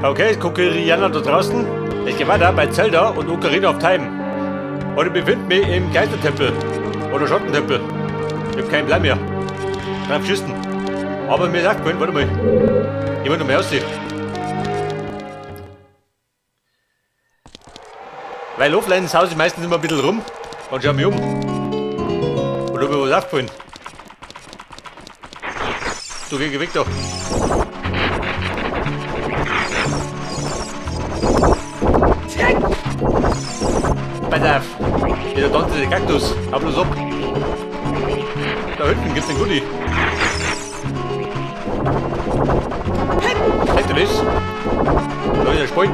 Okay, Kokirianer da draußen. Ich gehe weiter bei Zelda und Ocarina of Time. Und ich befinde mich im Geistertempel. Oder Schottentempel. Ich hab keinen Plan mehr. Drauf schießen. Aber mir sagt vorhin, warte mal. Ich will noch mehr aussehen. Weil offline sause ich meistens immer ein bisschen rum und schau mich um. Und ob mir was aufgefallen. Du, geh weg da. Pass auf. Dieser tanzende Kaktus. Hau bloß ab. Da hinten gibt's den Goodie. Seht ihr das? Da ist der Spalt.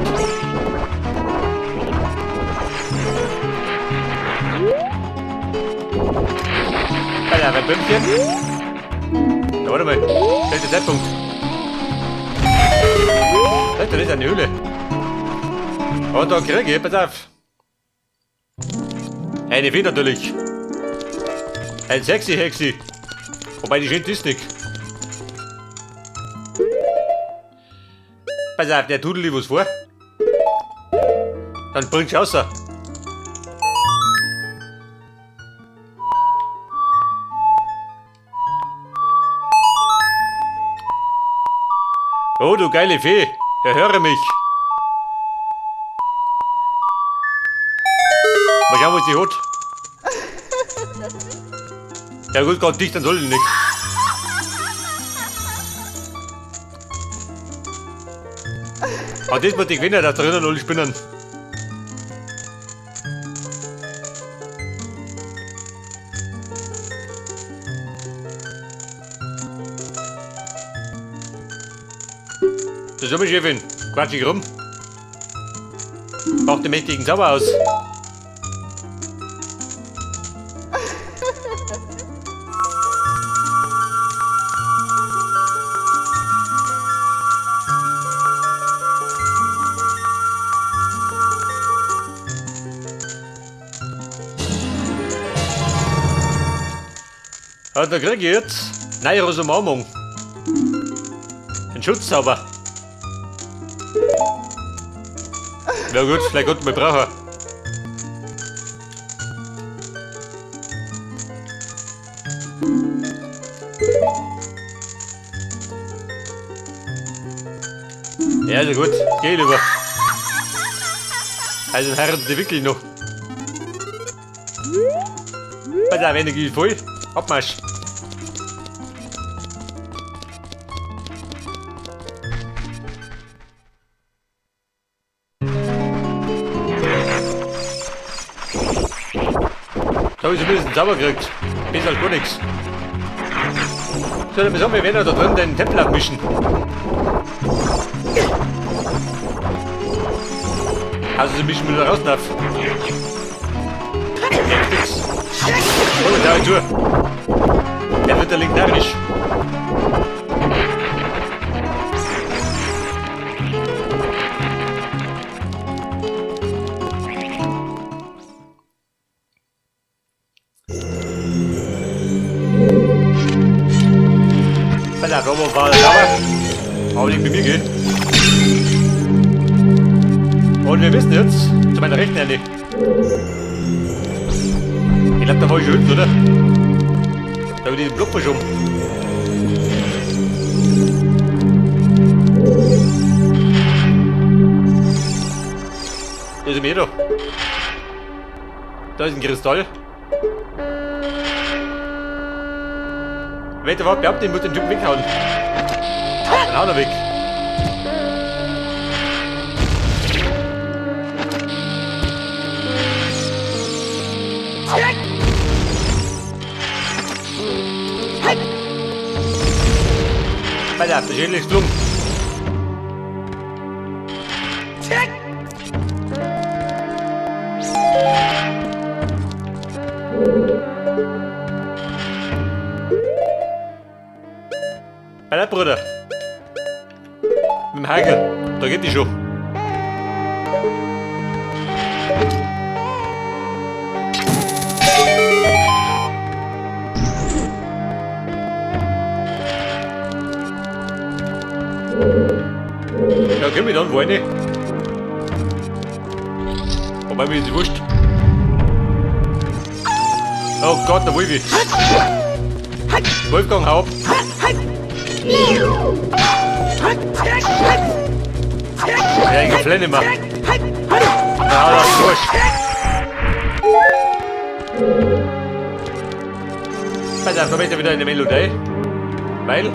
Pass auf, ein Bömmchen. Da, warte mal. Schlechter Zeitpunkt. Seht ihr das? Eine Höhle. Und da krieg ich, pass auf. Eine Fee natürlich. Ein sexy Hexi. Wobei die schön ist nicht. Pass auf, der tut dir was vor. Dann bringst du raus. Oh, du geile Fee. Erhöre mich. Mal schauen, was die hat. Ja gut, ganz dicht, dann soll ich nicht. Aber das wird die Gewinner, dass drinnen alle spinnen. Das ist Chefin. Quatsch ich rum. Macht den mächtigen Zauber aus. Ja, da krieg ich jetzt Neiros Umarmung. Ein Schutzzauber. Ja gut, vielleicht konnte man brauchen. Ja, also gut, geh lieber. Also heiraten die wirklich noch. Pass auf, Energie voll. Abmarsch. Da habe ich zumindest einen Zauber gekriegt. Besser als gar nichts. So, dann müssen wir da drin den Tempel abmischen. Also sie mischen wieder raus darf. Ja, fix. Oh, da zu. Der wird der Link narrisch. Pass auf, Robo war sauber. Aber nicht mit mir geht. Und wir wissen jetzt, zu meiner rechten Hände. Ich glaube, da war ich schon hinten, oder? Da habe ich den Block verschoben. Da ist ein da. Da ist ein Kristall. Wenn der behauptet, ich muss den Typen weghauen. Dann haut er weg. Pass auf, der Schädel ist geflogen. Pass auf, Bruder. Mit dem Hagel, da geht die schon. Ja, Ja, komm ich dann wo rein. Wobei mir ist wurscht. Oh Gott, der Wolfi. Wolfgang, hau ab. Ja, ich flenne immer. Na, das ist wurscht. Pass auf, da möchte ich wieder eine Melodie. Weil.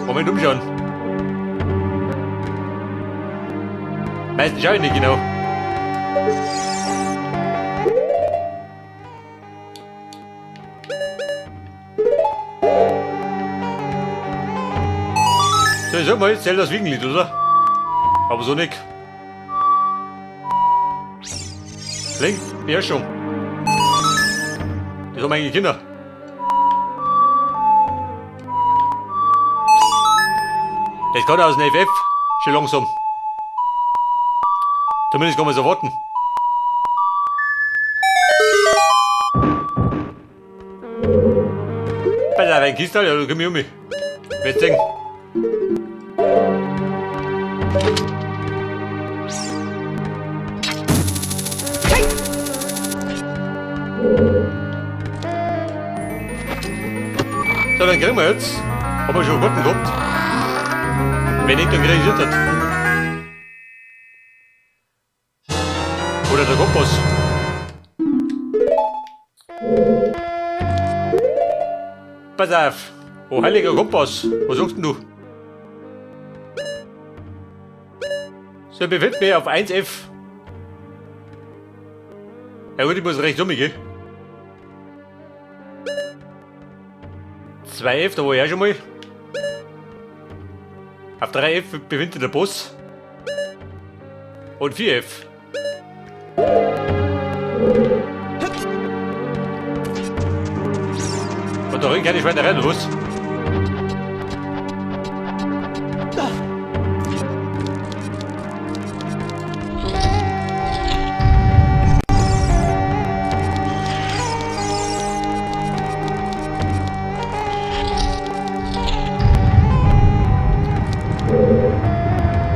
Moment, umschauen. Meistens schau ich nicht genau. So, ich sag mal, jetzt zählt das Wiegenlied, oder? Aber so nicht. Link, Beherrschung. Das haben eigentlich Kinder. Das kann aus dem FF schon langsam. Zumindest kann man es erwarten. Pass auf, ein Kistal, ja, da komm ich um mich. Wirst sehen. So, dann kriegen wir jetzt. Haben wir schon guten gehabt. Wenn nicht, dann kriege ich das. Oder der Kompass. Pass auf. Oh, heiliger Kompass. Was sagst denn du? So, ich befinde mich auf 1F. Ja gut, ich muss rechts um, gell? 2F, da war ich auch schon mal. Auf 3F befindet sich der Boss. Und 4F. Und da drin keine Schweinerei, oder was?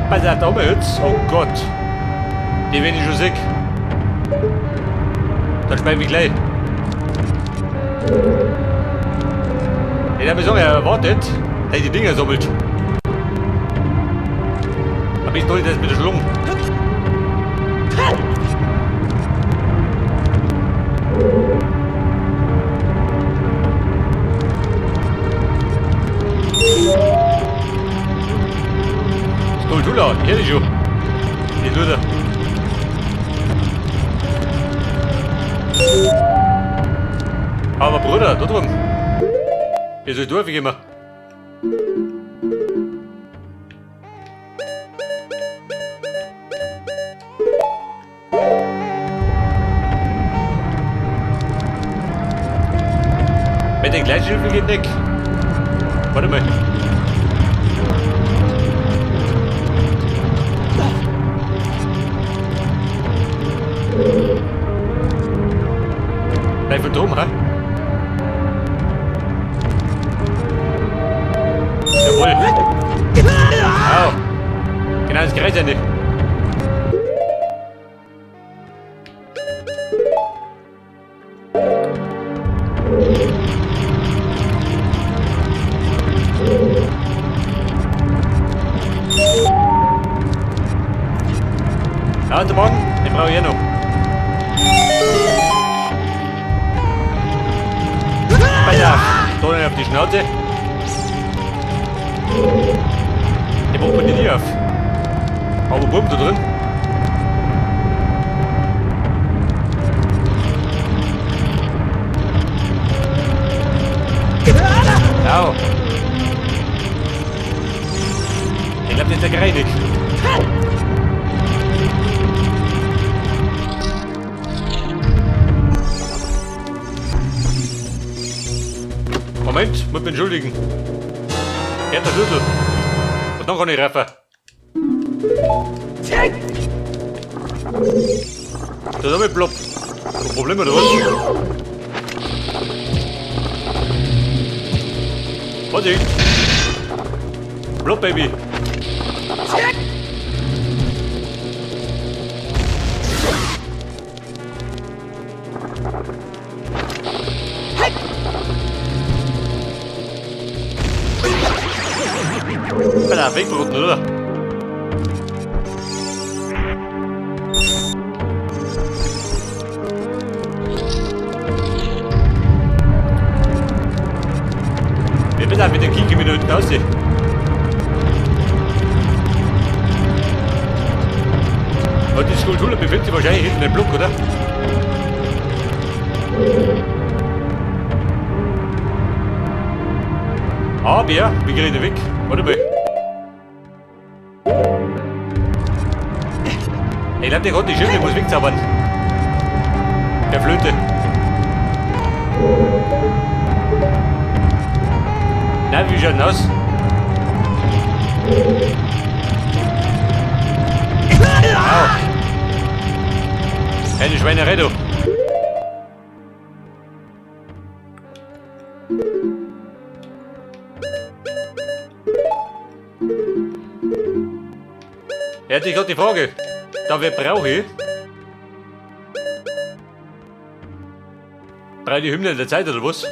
Pass auf, da haben wir jetzt. Oh Gott. Die wenn ich schon sehe. Dann schmeiß ich mich gleich. Ich habe mir sagen, er erwartet, dass ich die Dinger sammelt. Am besten hol ich das mit der Schlung. Skuldula, hier ist schon. Die Luder. Aber Bruder, da drüben. Wie soll ich durchgehen? Mit den Gleitschiffen geht nicht. Warte mal. Bleib von drum, hä? Jawohl. Au. Genau ins Kreisende. Ja, der Mann, den brauche ich eh noch. Pass auf, da nicht auf die Schnauze. Der macht man nicht auf. Aber Bumm da drin. Au. Ich glaube, das ist der Greinig. Moment, muss mich entschuldigen. Er hat der Schlüssel. Und dann kann ich raffen. Das ist aber plopp. Kein Problem oder was? Vorsicht! Blob Baby. Alter, wegbrücken, oder? Wer will da mit den Kiki mit unten aussehen? Und die Skulptur befindet sich wahrscheinlich hinten im Block, oder? Aber, wie kriege ich den weg? Warte mal. Ich glaube, der hat die Schiffe, muss wegzaubern. Der Flöte. Na, wie schaut denn aus? Au. Keine Schweinerei, du. Ja, ich gerade die Frage. Da wer brauche ich? Brauche ich die Hymne der Zeit oder was?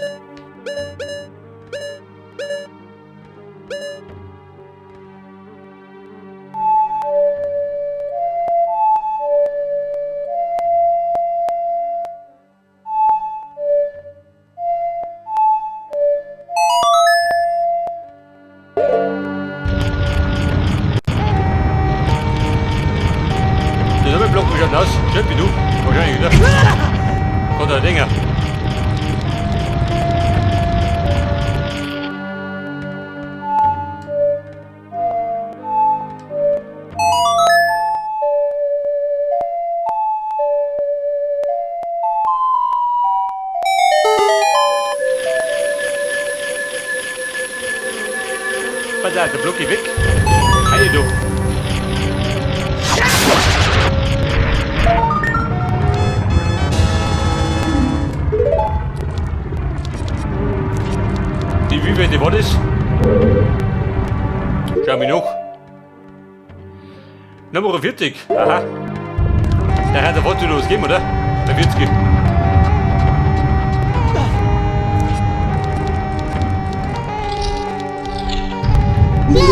Der Doppelblock schaut aus? Schön wie du. Wahrscheinlich, oder? Gott, der Dinger. Pass auf, der Block geht weg. Hey, du. Die wie war das? Schau mich nach. Nummer 40. Aha. Der hat der Wort los geben, oder? Der 40.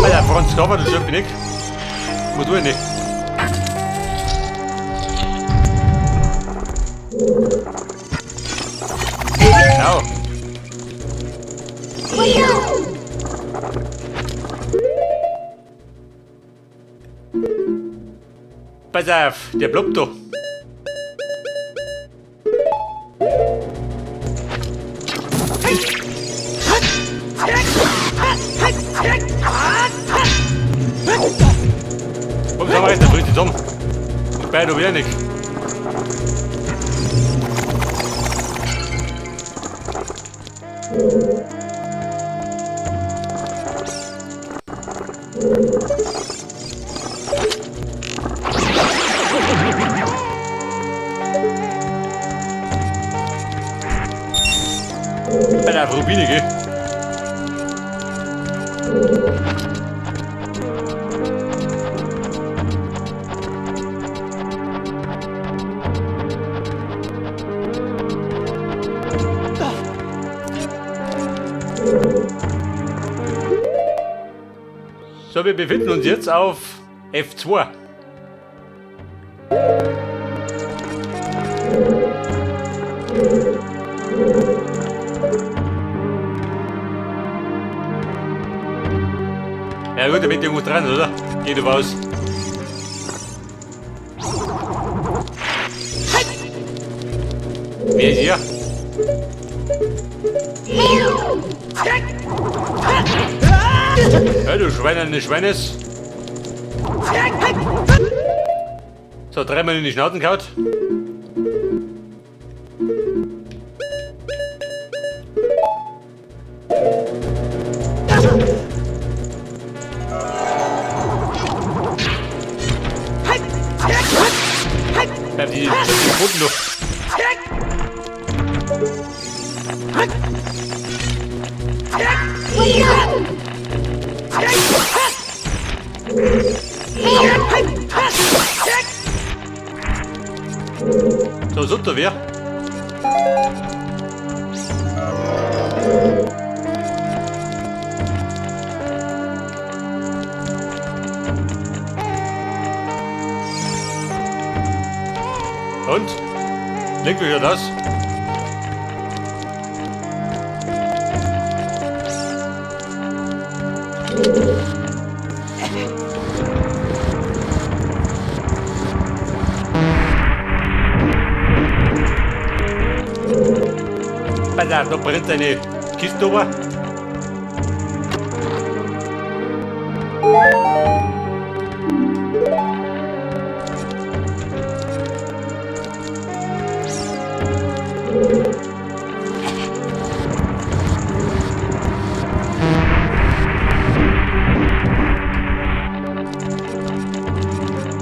Alter, Franz Cover, das stimmt nicht. Wo du nicht? Genau. Pass auf, der blubbt da. Komm, schau mal, der bricht zusammen. Und beide wieder nicht. Bei der Rubine, gell? So, wir befinden uns jetzt auf F2. Ja gut, da bin ich irgendwo dran, oder? Geht du aus. Wer ist hier? Ja, du Schweine eines Schweines. So, dreimal in die Schnauzen gehauen. Bleib die Pfoten noch. drunter wäre. Und? Klingt wieder das? Pass auf, da brennt eine Kiste oben.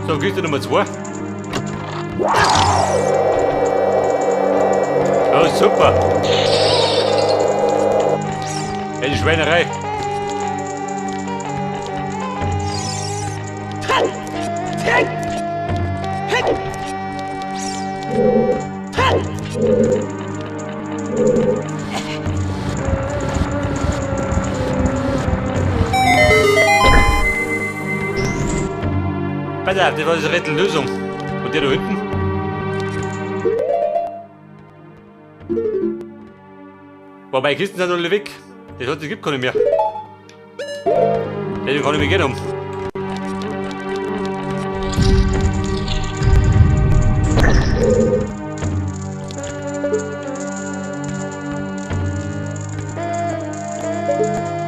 So, Kiste Nummer 2. Oh, super. Eine Schweinerei. Pass auf, das war die Rätsellösung. Und der da hinten? Wobei, Kisten sind alle weg. Das hat, es gibt keine mehr. Den kann ich mir gehen um.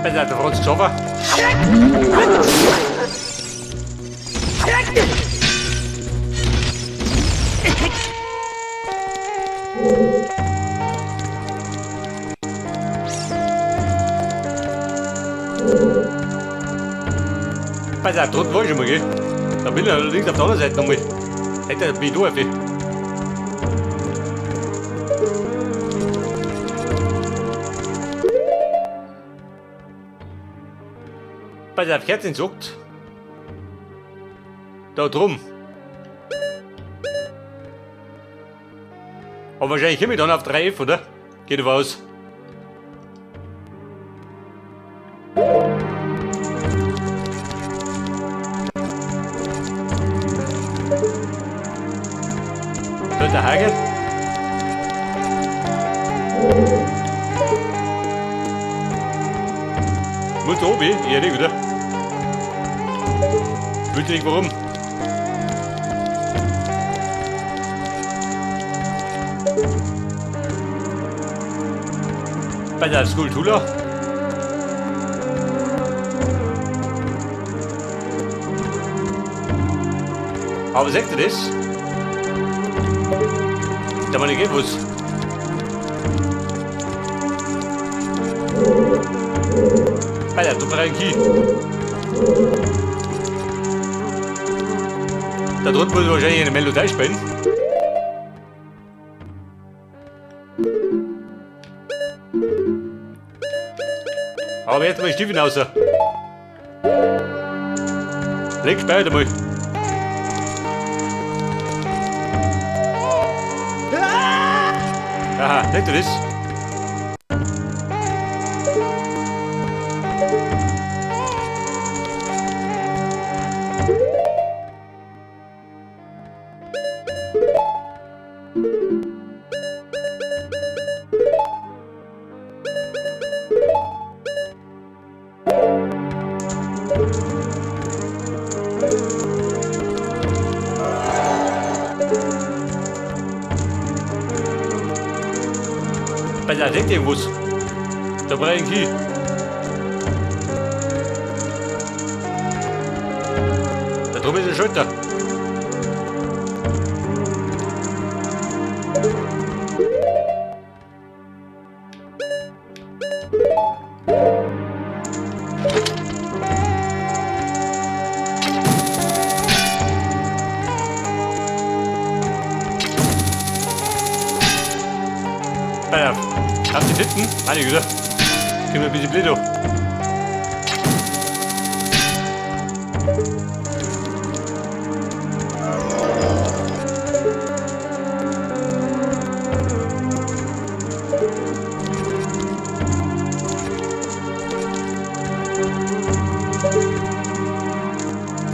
Pass auf, der Franz Xaver. Pass auf, drunten war ich schon mal, gell? Da bin ich allerdings auf der anderen Seite nochmal. Hätte bin ich da auf. Pass auf, Kerzchen sagt. Da drum. Aber wahrscheinlich komme ich dann auf 3F, oder? Geht aber aus. Da ist der Hagel. Muss da oben? Ja, nicht, oder? Wüsste nicht warum. Bei der Skulptur. Aber seht ihr das? Da mal nicht geht was. Bei der Duperanki. Da drunten muss ich wahrscheinlich eine Melodie spielen. Aber jetzt mal Stiefel raus. Leg später mal. Aha, leg du das? Bei der denkt ihr was? Da brauche ich hin. Da drüben ist ein Schalter. Habt ihr hinten? Meine Güte. Gehen wir ein bisschen blöd.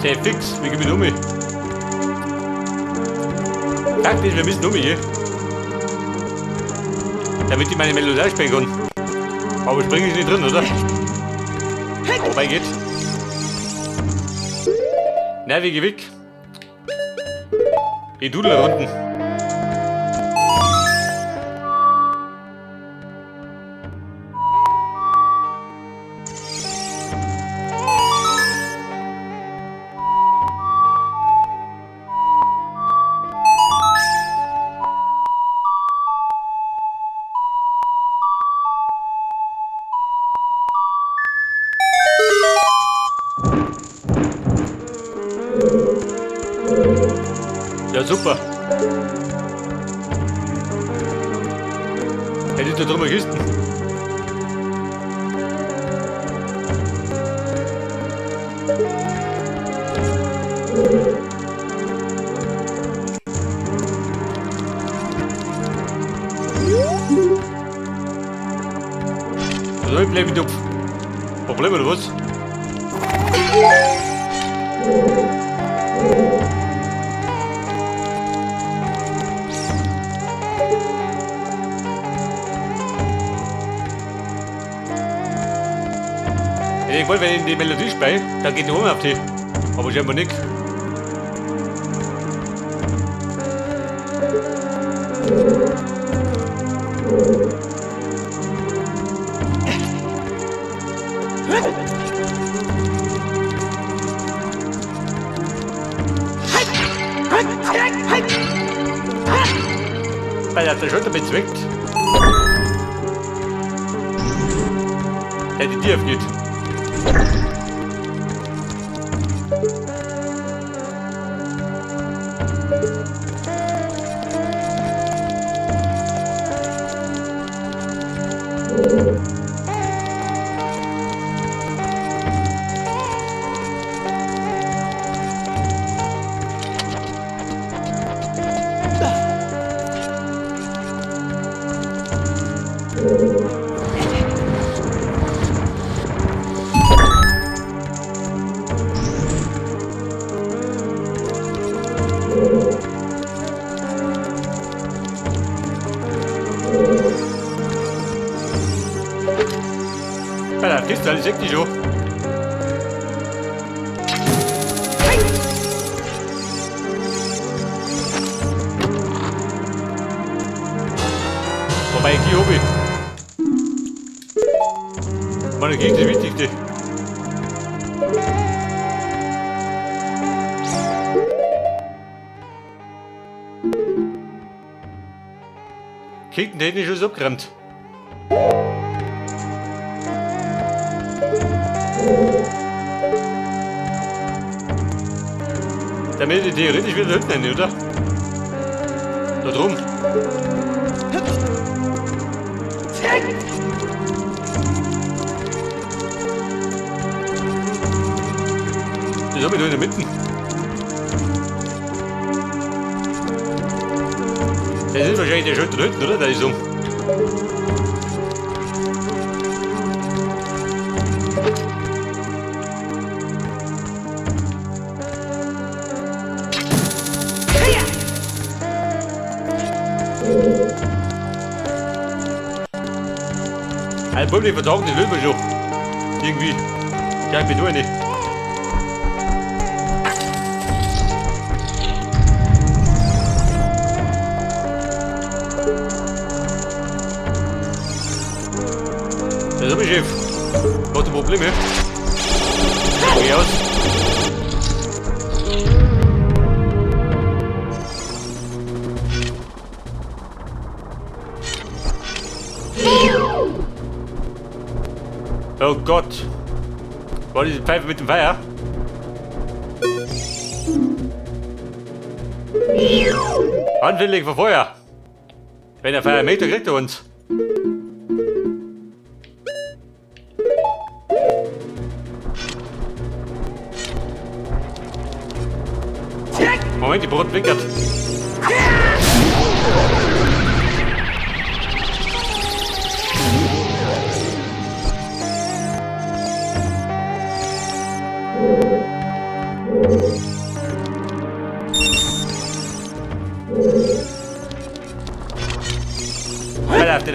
Sehr fix, wir gehen um. Fakt ist, wir müssen um hier. Damit ich meine Melodie spielen kann. Aber springen ist nicht drin, oder? Wobei geht. Na, wie geh weg. Die Dudelrunden. Ja, super. Hätte ich da drüber Kisten. So, ich bleib wieder. Problem oder was? Ich wollte, wenn ich die Melodie spiele, dann geht die Uhr auf die. Aber scheinbar nicht. Weil er hat schon damit zwickt. Der die Tür aufgeht. Bei der Kiste, ich seh die schon. Wobei ich hier hab. Meine Gegend ist das Wichtigste. Kicken hätte ich schon abgeräumt. Damit ich theoretisch wieder hinten hin, oder? Da drum. Das hab ich da in der Mitte. Das ist wahrscheinlich der Schritt da hinten, oder? Der ist um. Ein Problem versorgen, das will man schon. Irgendwie. Ja, ich bin nur nicht. Das ist Chef. Was ein Problem, ja? Geh aus. Oh Gott. War diese Pfeife mit dem Feuer? Anfällig für Feuer. Wenn er Feuer möchte, kriegt er uns. Moment, die Brot wickert.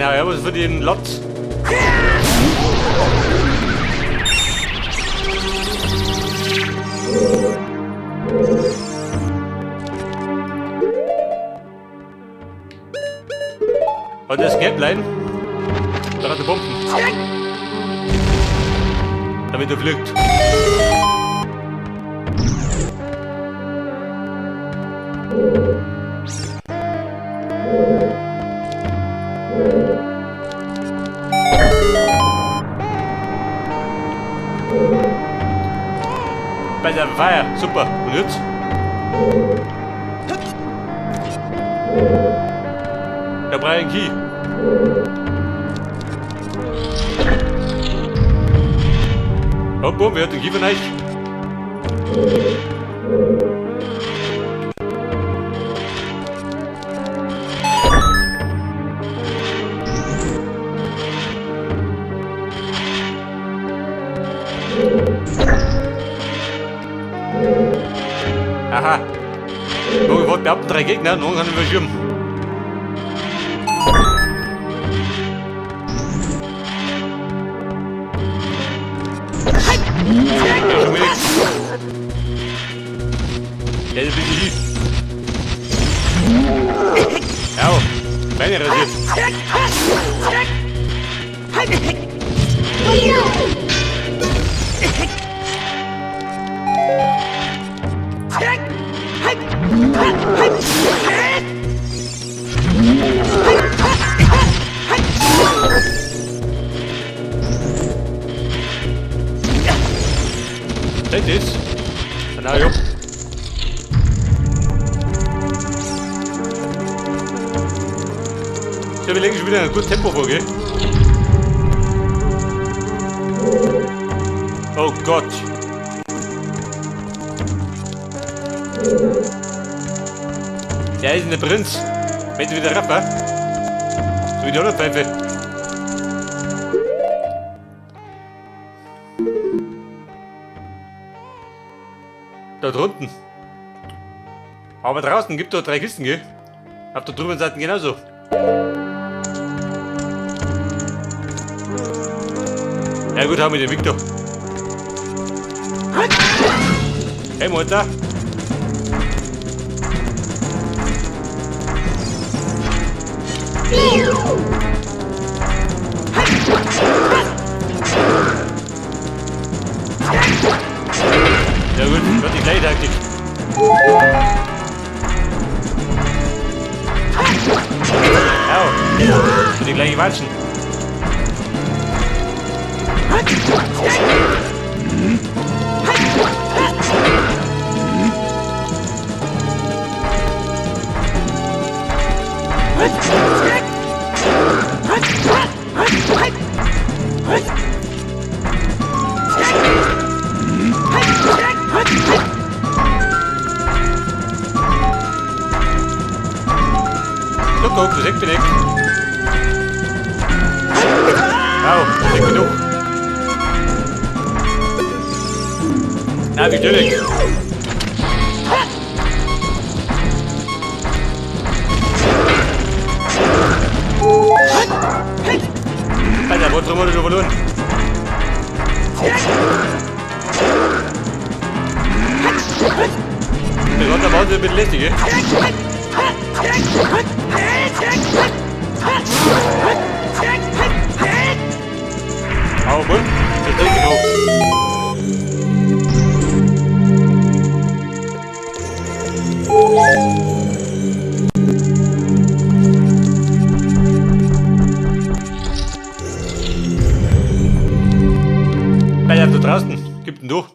Dann hau ich was für den Latz. Und das Gäblein, da hat er Bomben. Damit er fliegt. Bei der Feier, super. Und jetzt? Der Brian Key. Oh, boom, wer hat den Key von euch? Aha. Morgen wir haben drei Gegner, nun können wir schirmen. Der ist ein bisschen lieb. Au, Beine rasiert. Das ist. Na ja. So, wir legen schon wieder ein gutes Tempo vor, gell? Oh Gott. Der ist der Prinz. Wenn sie wieder Rapper. So wie die andere Pfeife. Da drunten. Aber draußen gibt es doch drei Kisten, gell? Auf der drüben Seite genauso. Ja gut, haben wir den Victor. Hey Mutter. Ja gut, wird die gleiche Taktik. Au, wird die gleiche Watschen. Guck, das bin ich. Au, das bin ich. Na, wie chillig. Alter, wo drin wurde schon verloren? Besonders bauen sie ein bisschen lästig, gell? Au, Bund, das ist genau. Alter, da draußen, gib den durch.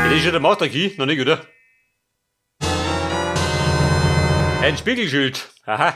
Das ist schon der Master Key, noch nicht, oder? Ein Spiegelschild. Aha.